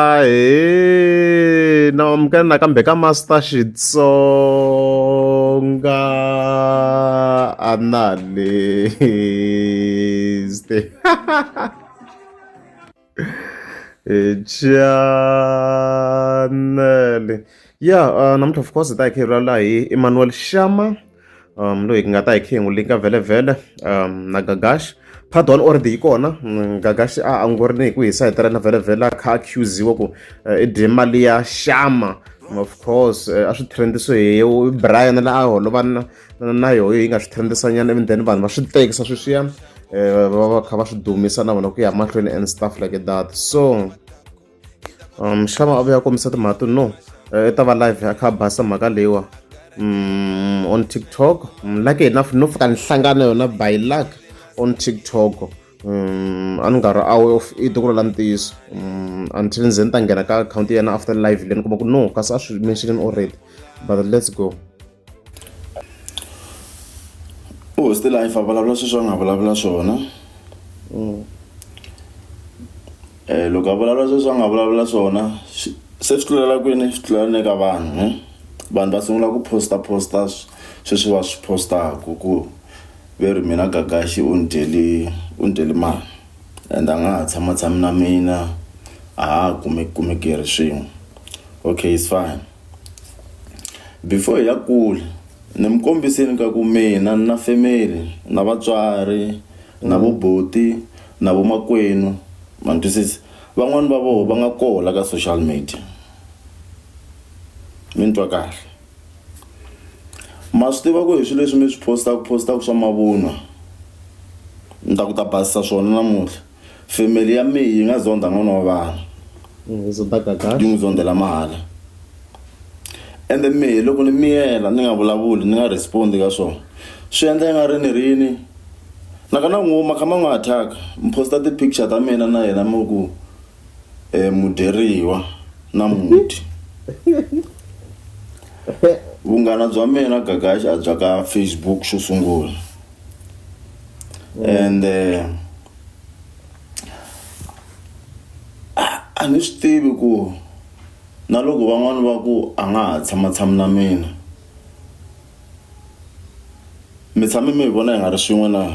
Ahee na amukela nakambe ka Master Xitsonga Analyst. Channel. Ya namuntlha of course hi ta hi kha hi vulavula hi Emmanuel Shama loyi hi nga ta hi kha hi n'wi linka vhele na Gagash. Part one already yi kona Gagash a angurini hi ku hisa hi tirhela vhele vhele a kha accusiwa ku i dye mali ya Shama of course a swi trendisiwe hi Brian la a holova na na yoho yi nga swi trendisanyana even then vanhu va swi tekisa sweswiya va va kha va swi dumisa na vona ku ya mahlweni and stuff like that so Shama a vuya kombisa timhaka to no i ta va live a kha a basa mhaka leyiwa on TikTok lucky enough no fika ni hlangana yona by luck on TikTok a ni nga ri aware of it ku la ntiyiso until ndzi ni ta nghena ka akhawunti ya yena after live leyi ni kuma ku no kasi a swi mentionini already but let's go. U hoste life a vulavula sweswi a nga vulavula swona loko a vulavula sweswi a nga vulavula swona se swi tlulela kwini swi tlulela ne ka vanhu ne vanhu va sungula ku posta posta sweswi va swi postaku ku ve ri mina Gagashi u ni dyele u ni dyele mali and a nga ha tshama tshami na mina a ha kumeki kumeki hi ri swin'we okay it's fine. Before hi ya kule ni mi kombisini ka ku mina ni na family na vatswari na vo buti na vo makwenu ma ni twisisa van'wani va voho va nga koho la ka social media mi ni twa kahle ma swi tiva ku hi swilo leswi mi swi postaka postaka swa mavunwa ni ta ku ta basisa swona namuntlha family ya mehe yi nga zonda n'wana wa vanhu yi n'wi zondela mahala ende mehe loko ni miyela ni nga vulavuli ni nga respond ka swona swi endla i nga ri ni ri yini na ka na n'wi ma kha ma n'wi attack mi posta ti-picture ta mina na yena mi ku mudyeriwa na muti vunghana bya mina Gagashi a bya ka Facebook xo sungula ende a ni swi tivi ku na loko van'wani va ku a nga ha tshama tshami na mina mi tshame mi hi vona hi nga ri swin'we na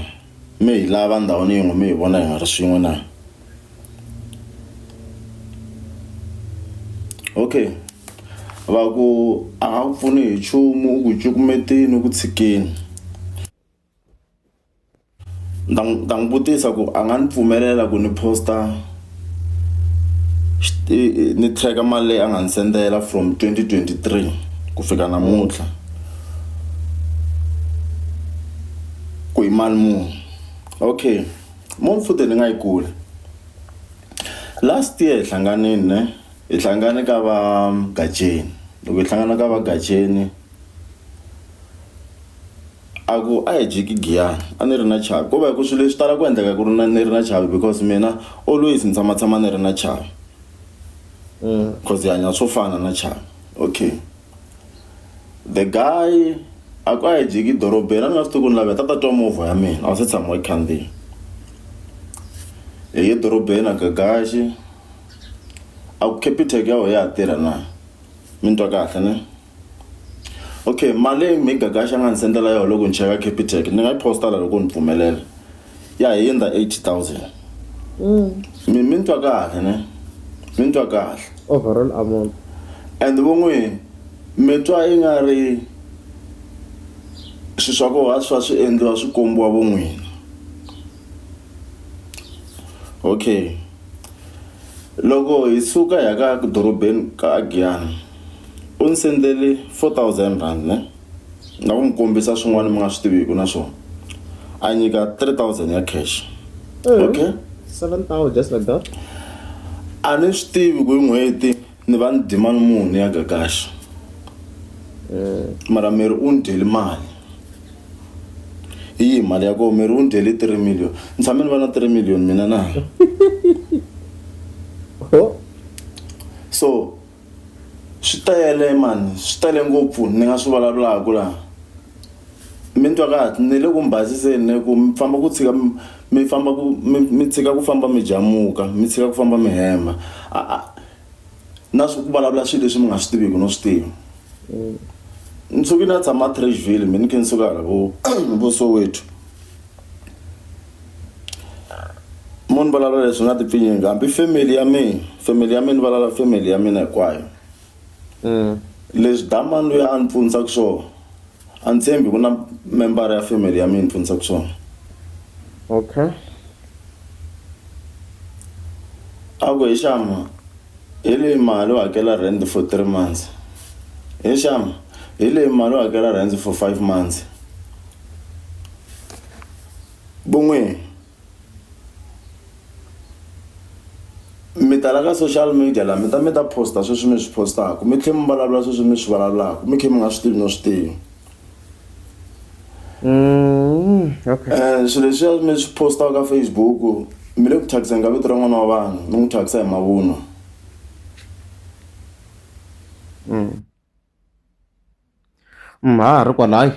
mi hi lava ndhawini yin'we mi hi vona hi nga ri swin'we na okay va ku a nga ku pfuni hi nchumu u ku cukumetini u ku tshikini. Ni ta n'wi ta n'wi vutisa ku a nga ni pfumelela ku ni post-a ni track-a mali leyi a nga ni sendela from 2023 ku fika namuntlha ku i mali muni okay mo futhi ni nga yi kule last year hi hlanganile ne hi hlangane ka va Gajeni loko hi hlangana ka va Gajeni. A ku a hi jiki giyani a ni ri na chavi ko va hi ku swilo leswi tala ku endleka ku ri na ni ri na chavi because mina always ni tshama tshama ni ri na chavi cause hi hanya swo fana na chavi okay the guy a ku a hi jiki dorobeni a ni nga swi tivi ku ni lava ta ta twa movha ya mina a wu se tshama wu yi khandziya hi ye dorobeni a Gagashi a ku Capitec ya wena ya ha tirha na mi ni twa kahle ne. Okay mali leyi mhe Gagashi a nga ni sendela yona loko ni cheka Capitec ni nga yi posta la loko ni pfumelela ya hindza 80000 mi mi ni twa kahle ne mi ni twa kahle overall amount and vo n'wi mi twa i nga ri swilo swa koho a swi fa swi endliwa swi kombiwa vo n'wina okay Loko hi suka hi ya ka dorobeni ka Giyani u ni sendele R4000 ne na ku n'wi kombisa swin'wana mi nga swi tiviki na swona a nyika 3000 ya cash okay 7000 just like that a ni swi tivi ku hi n'hweti ni va ni dye mali muni ya Gagashi mara miri u ni dyele mali hi yihi mali ya kona miri u ni dyele 3 million ni tshame ni va na 3 million mina na so swi tele mani swi tele ngopfu ni nga swi vulavulaka laha mi ni twa kahle ni le ku mi basiseni ni ku mi famba ku tshika Mi famba ku mi mi tshika ku famba mi jamuka mi tshika ku famba mi hemba a a na swi ku vulavula swilo leswi mi nga swi tiviki no swi tiva. Ni suke ni ya tshama Trashville me ni khe ni suka hala vo vo Soweto. Mo ni vulavula leswi nga tipfinyingi hambi family ya mina family ya mina ni vulavula family ya mina hinkwayo. Leswi Damani luya a ni pfunisaka swona a ni tshembi ku na member ya family ya mina yi ni pfunisaka swona. Okay. A ku he Shama hi leyi mali u hakela rent for 3 months, he Shama hi leyi mali u hakela rent for 5 months. Vun'we mi tala ka social media laha mi ta mi ta posta sweswi mi swi postaka mi tlhela mi vulavula sweswi mi swi vulavulaka mi kha mi nga swi tivi no swi tivi. Okay. Swilo leswiya mi swi postaka ka Facebook mi le ku thyakiseni ka vito ra n'wana wa vanhu mi n'wi thyakisa hi mavunwa. Ha ha ri kwala hayi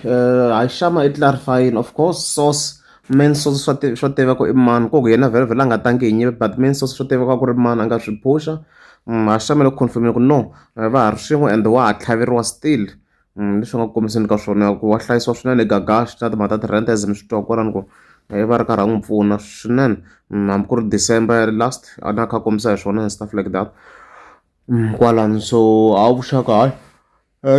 hayi Shama i clarify-ini of course source main source swa swa tiveka ku i mani ku yena vhele vhele a nga tangi hi nyimpi but main source swa tiveka ku ri mani a nga swi phusha. Ha Shama i le ku confirm-eni ku no va ha ri swin'we and wa ha tlhaveriwa still leswi nga ku kombiseni ka swona ku wa hlayisiwa swinene Gagash na timhaka ta ti-rent as mi swi twa kwalano ku i va ri karhi a n'wi pfuna swinene hambi ku ri December last a na kha a kombisa hi swona and stuff like that kwalano so ha vuxaka hayi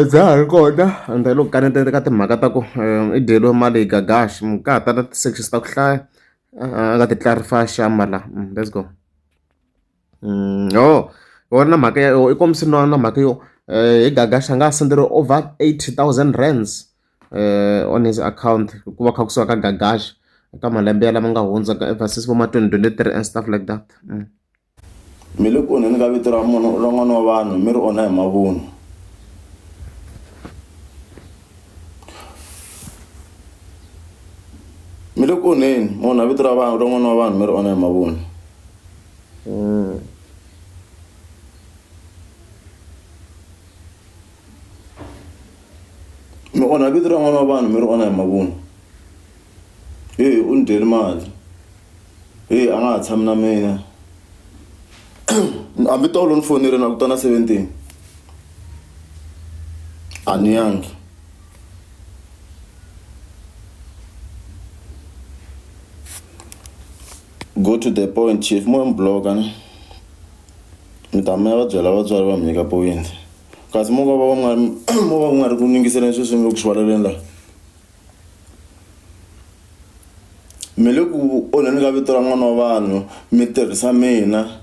bya ha ri kona and loko kaneteni ka timhaka ta ku i dyeriwe mali hi Gagash ka ha ta na ti-sections ta ku hlaya a nga ti clarify Shama la let's go. Oh wona na mhaka ya i kombise na na mhaka yo hi Gagash a nga senderiwa over 80,000 rands on his account ku va kha kusuka ka Gagash ka malembe ya lama nga hundza ka ever since vo ma 2023 and stuff like that. Mi le ku onheni ka vito ra munhu ra n'wana wa vanhu mi ri onha hi mavunwa. Mi le ku onheni mi onha vito ra vanhu ra n'wana wa vanhu mi ri onha hi mavunwa. Mi onha vito ra n'wana wa vanhu mi ri onha hi mavunwa. Heyi u ni dyele mali, heyi a nga ha tshami na mina. Hambi tolo ni fonile na ku tana 17 a ni yangi. Go to the point chief mo ni block-a ni mi ta mi ya va byela vatswari va mi nyika point kasi mo ka va nga mo va ku nga ri ku yingiseleni sweswi ni le ku swi vulavuleni la. Mi le ku onheni ka vito ra n'wana wa vanhu mi tirhisa mina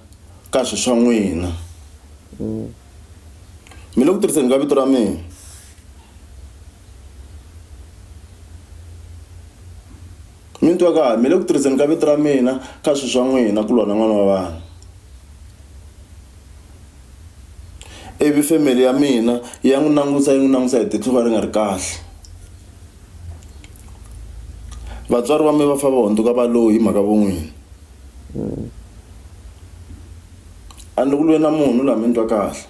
ka swilo swa n'wina. Mi le ku tirhiseni ka vito ra mina. Mi ni twa kahle mi le ku tirhiseni ka vito ra mina ka swilo swa n'wina ku lwa na n'wana wa vanhu. Ivi family ya mina ya n'wi languta yi n'wi languta hi tihlo ri nga ri kahle. Vatswari va mina va fanele va hundzuka valoyi hi mhaka vo n'wina. A ni ku lweni na munhu laha mi ni twa kahle.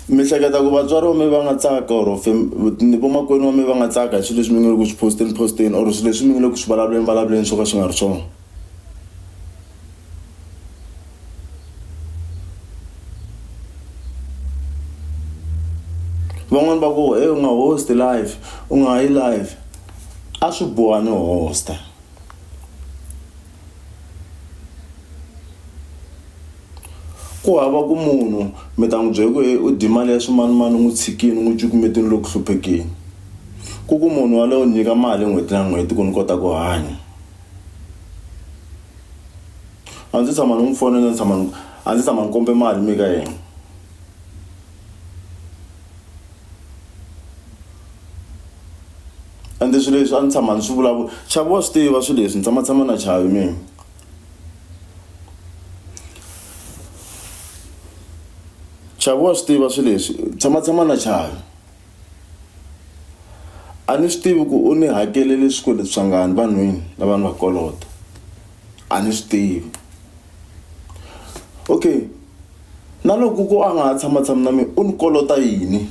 Mi hleketa ku vatswari va mina va nga tsaka or vamakwenu va mina va nga tsaka hi swilo leswi mi nga le ku swi post-eni post-eni or swilo leswi mi nga le ku swi vulavuleni vulavuleni swo ka swi nga ri swona. Van'wani va ku he u nga host live u nga yi live a swi boha ni host-a. Ku hava ku munhu mi ta n'wi byela ku he u dye mali ya swimanimani u n'wi tshikile u n'wi cukumetile u le ku hluphekeni ku ku munhu yaloye u ni nyika mali n'hweti na n'hweti ku ni kota ku hanya. A ndzi tshama ni n'wi fonela ni tshama ni a ndzi tshama ni kombe mali mi ka yena. Ende swilo leswi a ndzi tshama ni swi vulavula Chavi wa swi tiva swilo leswi ni tshama tshama na Chavi mina. Chavi wa swi tiva swilo leswi tshama tshama na Chavi. A ni swi tivi ku u ni hakelele swikweleti swa ngani vanhwini lava ni va kolota a ni swi tivi okay na loko ku a nga ha tshama tshami na mina u ni kolota yini.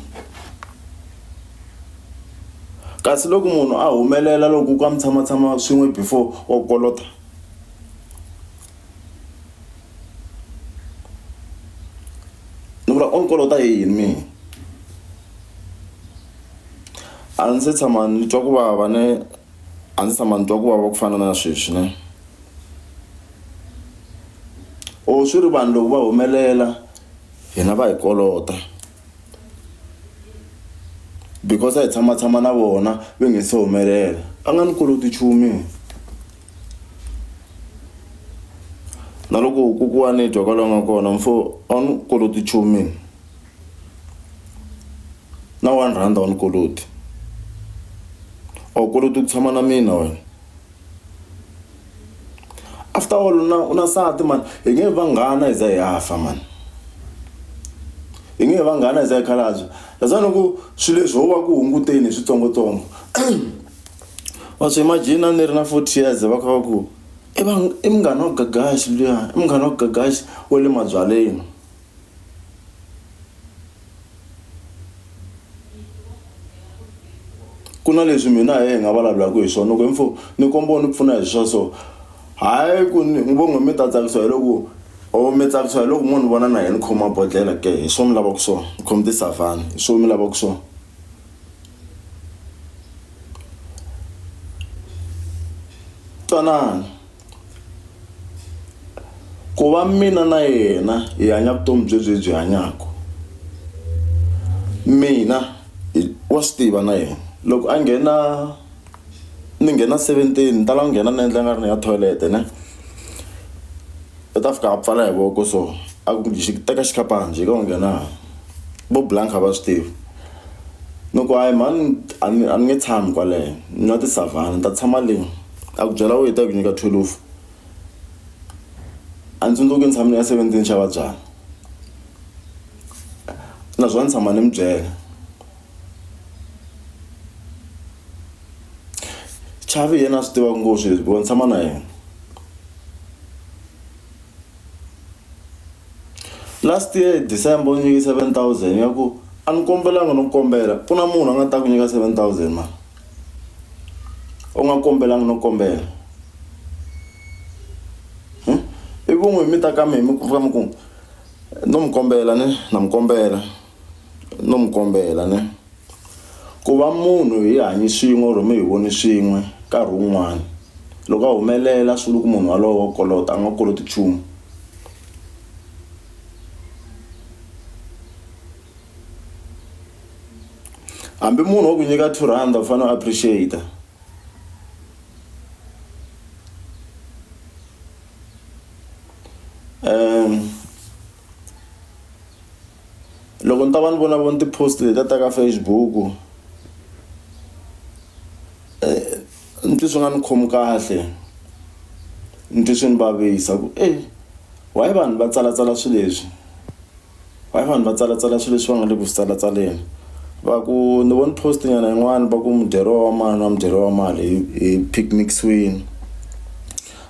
Kasi loko munhu a humelela loko ku a mi tshamatshama swin'we before wa ku kolota. Ni vula u ni kolota hi yini mina? A ndzi se tshama ni twa ku vava ne a ndzi tshama ni twa ku vava ku fana na sweswi ne. Or swi ri vanhu loko va humelela hina va hi kolota because a hi tshamatshama na vona va nge se humelela a nga ni koloti nchumu mina. Na loko kokwani dya kwala nga kona mfo a ni koloti nchumu mina na one rand a wu ni koloti a wu koloti ku tshama na mina wena. After all u na u na nsati mani hi nge vi vanghana hi za hi ya fa mani hi nge vi vanghana hi za hi khalabya that's why ni ku swilo leswi ho va ku hunguteni hi switsongotsongo wa swi imagine ni ri na 40 years va kha va ku i va i munghana wa Gagashi luya i munghana wa Gagashi wa le mabyaleni. Ku na leswi mina na yena hi nga vulavulaka hi swona loko mfo ni kombela u ni pfuna hi swa so hayi ku ni vo nge mi ta tsakisiwa hi loko or mi tsakisiwa hi loko mo ni vona na yena ni khoma bodlhela ke hi swo mi lavaka swona ni khome ti-savanna hi swo mi lavaka swona. Twanana. Ku va mina na yena hi hanya vutomi byebyi hi byi hanyaka mina wa swi tiva na yena loko a nghena ni nghena 17 ni tala ku nghena ni endla nga ri ni ya toilet ne u ta fika a pfala hi voko so a ku teka xikapana jika u nghena hala vo Blanca va swi tivi ni ku hayi mhani a ni a ni nge tshami kwaleno ni nwa ti-savanna ni ta tshama le. A ku byela wehe ta ku nyika thwelufu a ni tsundzuki ni tshame ni ya 17 xava byalwa naswona ni tshama ni mi byela Chavi hi yena a swi tivaka ngopfu swilo leswi hikuva ni tshama na yena last year December u nyike 7000 ya ku a ni kombelanga no kombela ku na munhu a nga ta ku nyika 7000 mani u nga kombelanga no kombela i vun'we mi ta ka mehe mi fika mi ku no mi kombela ne na mi kombela no mi kombela ne ku va munhu hi hanyi swin'we or mi hi voni swin'we nkarhi wun'wani loko a humelela swi vula ku munhu walowo wa kolota a nga koloti nchumu. Hambi munhu wo ku nyika R2 u fanele u appreciate. Loko ni ta va ni vona vona ti-post letiya ta ka Facebook ni twe swi nga ni khomi kahle ni twe swi ni vavisa ku e why vanhu va tsalatsala swilo leswi. Why vanhu va tsalatsala swilo leswi va nga le ku swi tsalatsaleni va ku ni vone post nyana yin'wani va ku mudyeriwa wa mali na mudyeriwa wa mali hi hi picnic-siwini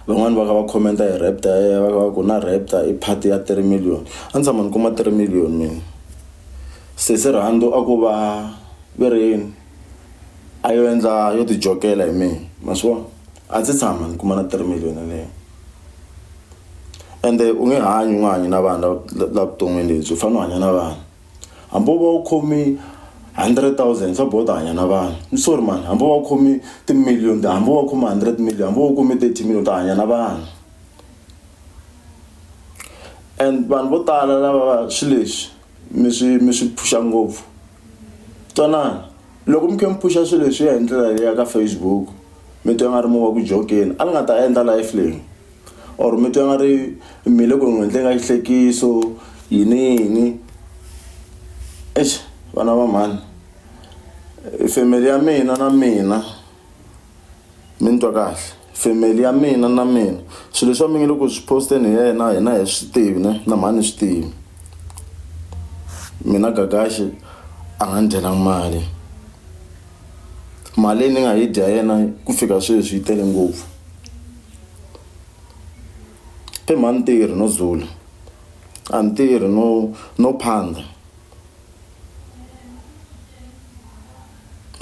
van'wani va kha va comment-a hi Raptor ya yena va kha va ku na Raptor i part ya three million a ni tshama ni kuma three million mina sesi Rhandzu a ko va ve ri yini a yo endla yo ti jokela hi mina ma swi vona a ndzi tshama ni kuma na three million yaleyo. Ende u nge hanyi u nga hanyi na vanhu la vuton'wini lebyi u fanele u hanya na vanhu hambi wo va u khome 100 000 swa boha u ta hanya na vanhu ni sorry mani hambi wo va u khome ti-million hambi wo va u khome hundred million hambi wo va u khome 30 million u ta hanya na vanhu and vanhu vo tala lava swilo leswi mi swi mi swi phuxa ngopfu twanani loko mi kha mi phuxa swilo leswi ya hi ndlela leya ka Facebook mi twa nga ri mo va ku jokeni a ni nga ta endla life leyi. Or mi twa nga ri mi le ku n'wi endleni ka xihlekiso yini yini eish vana va mhani family ya mina na mina mi ni twa kahle family ya mina na mina swilo leswi va mi nge le ku swi post-eni hi yena hina hi swi tivi ne na mhani ni swi tivi mina Gagashi a nga ni dyelanga mali mali leyi ni nga yi dya yena ku fika sweswi yi tele ngopfu. I mhani ntirho no zula a ni tirhi no no phanda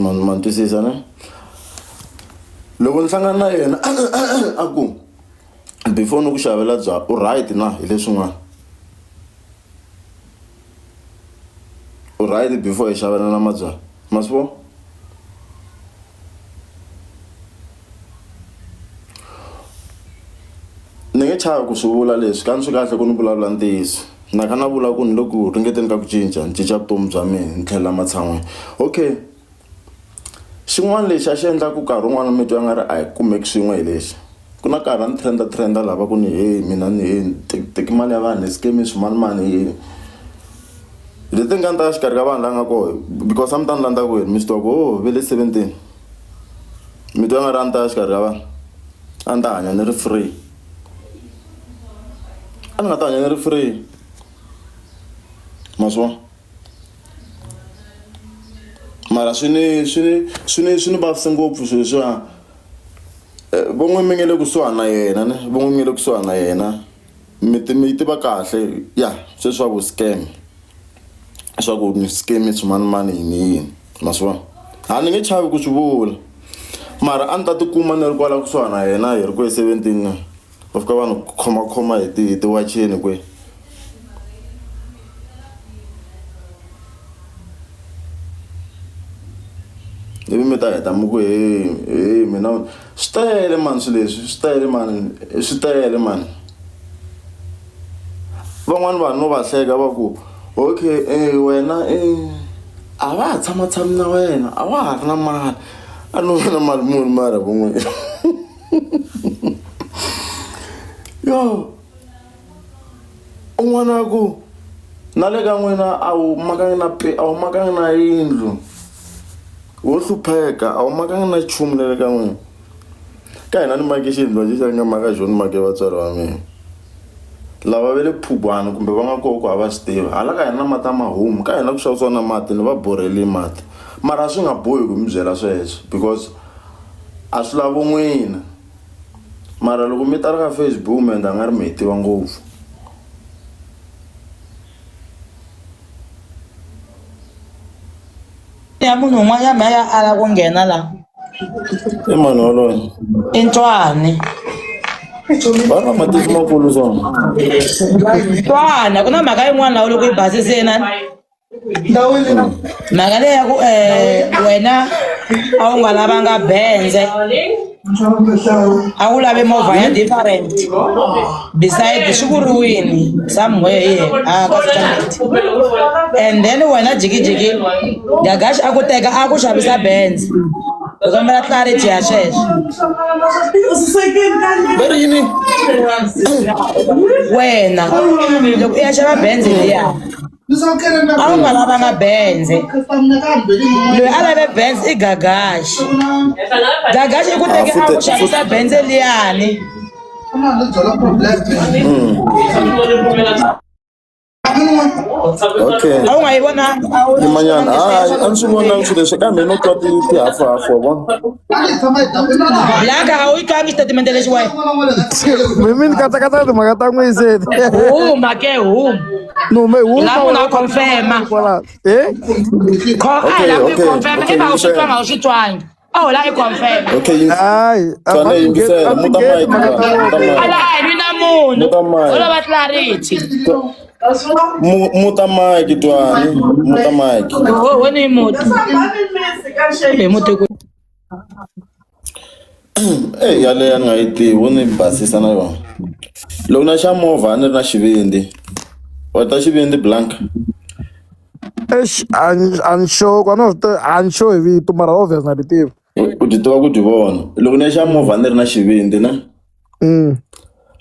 Ma ni twisisa ne? Loko ni hlangana na yena a ku before ni ku xavela byalwa u right na hi leswin'wana u right before hi xavelana mabyalwa ma swi vona ni nge chavi ku swi vula leswi ka ni swi kahle ku ni vulavula ntiyiso na kha na vula ku ni le ku ringeteni ka ku cinca ni cinca vutomi bya mina ni tlhelela matshan'wini okay Xin'wana lexi a xi endla ku nkarhi wun'wani mi twa nga ri a hi kumeki swin'we hi lexi ku na nkarhi a ni trend-a trend-a lava ku ni heyi mina ni heyi ni teki mali ya vanhu ni scam-i swimanimani yini leti nga ni ta xikarhi ka vanhu la nga koho because a mi ta ni landza kwini mi swi tiva ku oh ve le 17 mi twa nga ri a ni ta ya xikarhi ka vanhu a ni ta hanya ni ri free a ni nga ta hanya ni ri free ma swi vona. Mara swi ni swi ni swi ni swi ni vavise ngopfu swilo leswiwa vo n'wi mi nge le kusuhani na yena ne vo n'wi mi nge le kusuhani na yena mi ti mi yi tiva kahle ya sweswi swa vu scam swa ku ni scam swimanimani yini yini ma swi vona a ni nge chavi ku swi vula mara a ni ta tikuma ni ri kwala kusuhani na yena hi ri kwe 17 va fika va ni khomakhoma hi ti hi tiwacheni kwe. Ivi mi ta heta mi ku he he mina swi tele mani swilo leswi swi tele mani swi tele mani van'wani vanhu no va hleka va ku okay wena a va ha tshama tshami na wena a wa ha ri na mali a no va na mali muni mara vo n'wina yo. Un'wana a ku, Na le ka n'wina a wu makangi na a wu makangi na yindlu, wo hlupheka a wu makangi na nchumu na le ka n'wina. Ka hina ni make xiyindlwana lexi a ni nga maka xona ni make vatswari va mina. Lava va le Phugwana kumbe va nga kona ku a va swi tivi hala ka hina mati a ma humi ka hina ku xavisiwa na mati ni va borhele mati mara a swi nga bohi ku mi byela sweswo because a swi lavi n'wina. Mara loko mi tala ka Facebook mi endla nga ri mi hi tiva ngopfu. Ya munhu un'wanyana ya ala ku nghena la. I mani waloye? I Ntwani. Va na matihlo makulu swona. Ntwana ku na mhaka yin'wana laha loko yi basisile na. Mhaka leyi ya ku wena a wu nga lavanga benze a wu lave movha ya different beside swi vuriwini somewhere here a ka social media and then wena jikijiki Gagash a ku teka a ku xavisa benze hi kombela clarity ya sweswo Va ri yini? Wena loko u ya xava benze liya a wu nga lavanga benze loyi a lave benze i gagaxi gagaxi i ku teke a ku xavisa benze liyani. Okay. A wu nga yi vonanga a wu Yimanyana hayi a ni swi vonangi swilo leswi kambe no twa ti tihafuhafu wa vona. Blanka a wu yi twangi xitatimende lexi wena. Mi ni katsakatsa timhaka ta n'wini se. Huma ke huma. No me huma. La munhu a confirma. Kwala. Eh? Kho a hi Okay, la ku okay, confirma okay, if a wu swi yingisela. twanga a wu swi twangi. A ho la i confirma. Okay, yingis- Hayi, a Twana va yingisela, a ti muta ngheni mic timhaka la, ta muta vona. mic. A la a hi lwi na munhu. Muta mic. Ho lava clarity. Muta mic twani, muta mic. Ho ho ni muti. Hi muti ku. Eyi yaleyo a ni nga yi tivi wo ni basisa na yona. Loko na xa movha a ni ri na xivindzi. Wa ta xivindzi Blanca? Eish, a ni a ni sure ku a ni swi tivi a ni sure hi vito mara obvious na ri tiva. U ti tiva ku ti vona. Loko ni ya xa movha a ni ri na xivindzi ne?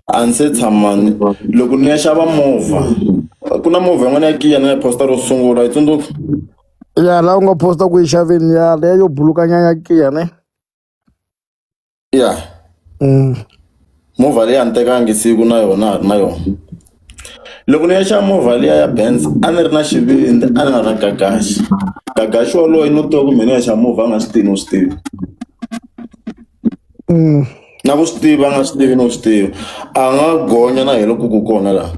A ni se tshama ni loko ni ya xava movha ku na movha yin'wana ya Kia ni nga yi post-a ro sungula yi tsundzuka? Ya laha u nga posta ku yi xaveni ya leya yo bulukanyana ya Kia ne? Ya. Movha leyi a ni tekangi siku na yona ha ri na yona. Loko ni ya xava movha liya ya Benz a ni ri na xivindzi a ni nga ri na gagaxi. Gagaxi waloye no tiva ku mina ni ya xava movha a nga swi tivi no swi tiva. Na ku swi tiva a nga swi tivi no swi tiva. A nga gonya na helo ku ku kona laha.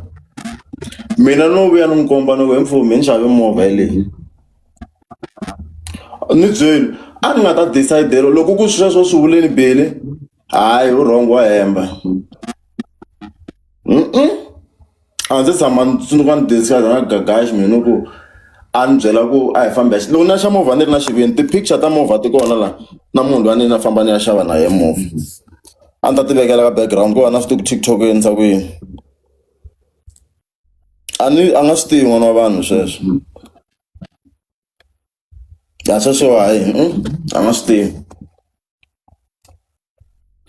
Mina no vuya ni n'wi komba ni ku he mfumi ni xave movha yeleyi. Ni byeli. A ni nga ta decide loko ku sweswo swi vuleni Billy, hayi u wrong wa hemba. Mm-mm. A ndzi tshama ni tsundzuka ni discuss na Gagash mina ku a ni byela ku a hi fambi hi loko na xa movha ni ri na xivindzi ti-picture ta movha ti kona la na munhu loyi a ni na famba ni ya xava na ye movha a ni ta ti vekela ka background ku va na swi tivi ku TikTok yi endlisa ku yini a ni a nga swi tivi n'wana wa vanhu sweswo ya sweswo hayi a nga swi tivi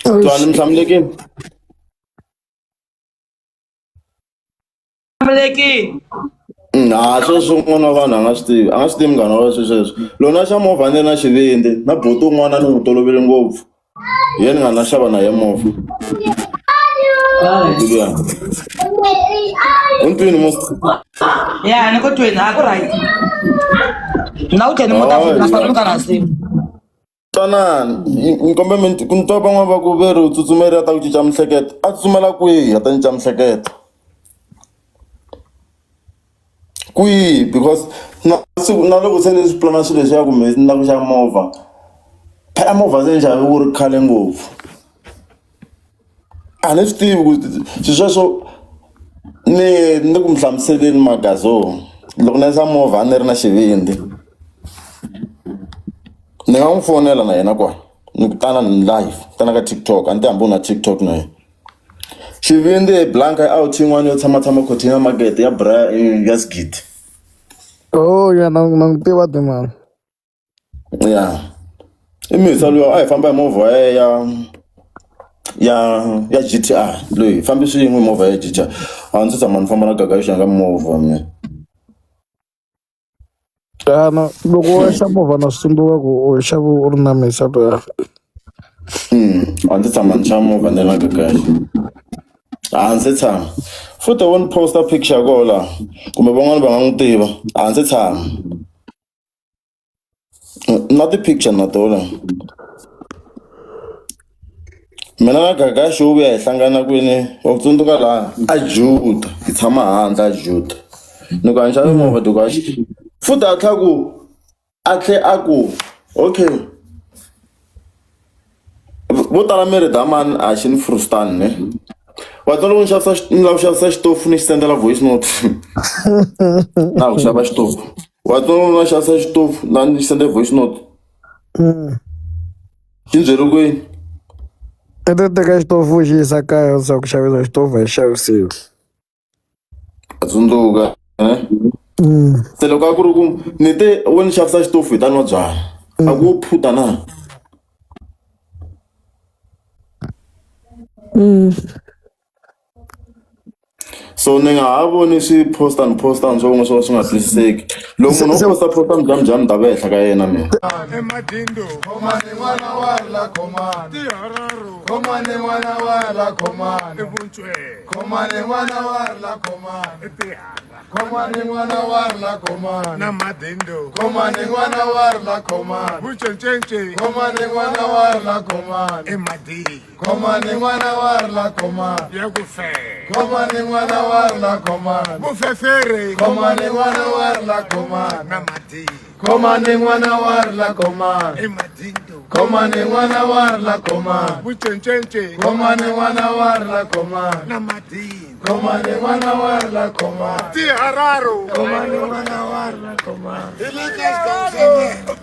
twani mi hlamulekini Hlamulekini. Ha sweswo n'wana wa vanhu a nga swi tivi a nga swi tivi munghana wa sweswo sweswo loko na xa movha ni ri na xivindzi na buti un'wana ni n'wi tolovele ngopfu hi yena ni nga na xava na ye movha buti luya u ni twini mos Ya ni ku tweni a ku right. Na u tlhela ni muta futhi naswona mi ka nsimu. Twanani ni kombe mi ku ni twa van'wana va ku ve ri u tsutsumeri a ta ku cinca miehleketo a tsutsumela kwihi a ta cinca miehleketo kwihi because na siku na loko se ni swi pulana swilo leswiya kumbe ni lava ku xava movha phela movha se ni xave ku ri khale ngopfu a ni swi tivi ku swilo sweswo ni ni ku mi hlamuseleni magazo loko ni endla movha a ni ri na xivindzi ni nga n'wi fonela na yena kwala ni ku tana ni live tana ka TikTok a ni ti hambi u na TikTok na yena xivindzi i blanka i out yin'wana yo tshama tshama container market ya bra ya sigidi Oh ya na na n'wi tiva Dimani. Ya i misa luya a hi famba hi movha ya ya ya ya G_T_R loyi hi fambi swin'we hi movha ya G_T_R a ndzi tshama ni famba na Gagash yanga movha mina. Xana loko u xa movha na swi tsundzuka ku u xave u ri na misa luya. A ndzi tshama ni xava movha ni ri na Gagash a ndzi se tshama futhi wo ni post-a picture ya koho laha kumbe van'wani va nga n'wi tiva a ndzi se tshama. Na ti-picture na tona mina na Gagashi wo vuya hi hlangana kwini wa ku tsundzuka laha a Juda hi tshama handle a Juda ni ku a ni xavi movha Gagashi futhi a tlhela ku a tlhe a ku okay vo tala mi ri damani a xi ni frustani ne wa twa loko ni xavisa ni lava ku xavisa xitofu ni xi sendela voice note na ku xava xitofu wa twa loko ni xavisa xitofu na ni xi sendela voice note xi ni byele kwini I ta teka xitofu u xi yisa kaya u ku xavisa xitofu a xi xavisiwi. A tsundzuka ne se loko a ku ri ku ni te wo ni xavisa xitofu hi ta nwa byala a ku wo phuta na so ni nga ha voni swi posta ni posta swo n'we swo swi nga twisiseki loko munhu o posta posta mujamujam ni ta va ehenhla ka yena mina Emadindo Khomani n'wana wa la khomani Tihararo Khomani n'wana wa la khomani Evuntshwe Khomani n'wana wa la khomani Khomani n'wana wa la khomani Na madindo Khomani n'wana wa la khomani Vuncence Khomani n'wana wa la khomani Emadini Khomani n'wana wa la khomani Ya ku fe Khomani n'wana wa la khomani Vufefere Khomani n'wana wa la khomani Na madini Khomani n'wana wa la khomani Emadindo Khomani n'wana wa la khomani Vuncence Khomani n'wana wa la khomani Na madini Khomani n'wana wa la khomani Tihararo Khomani n'wana wa la khomani Hi le ka xikandza.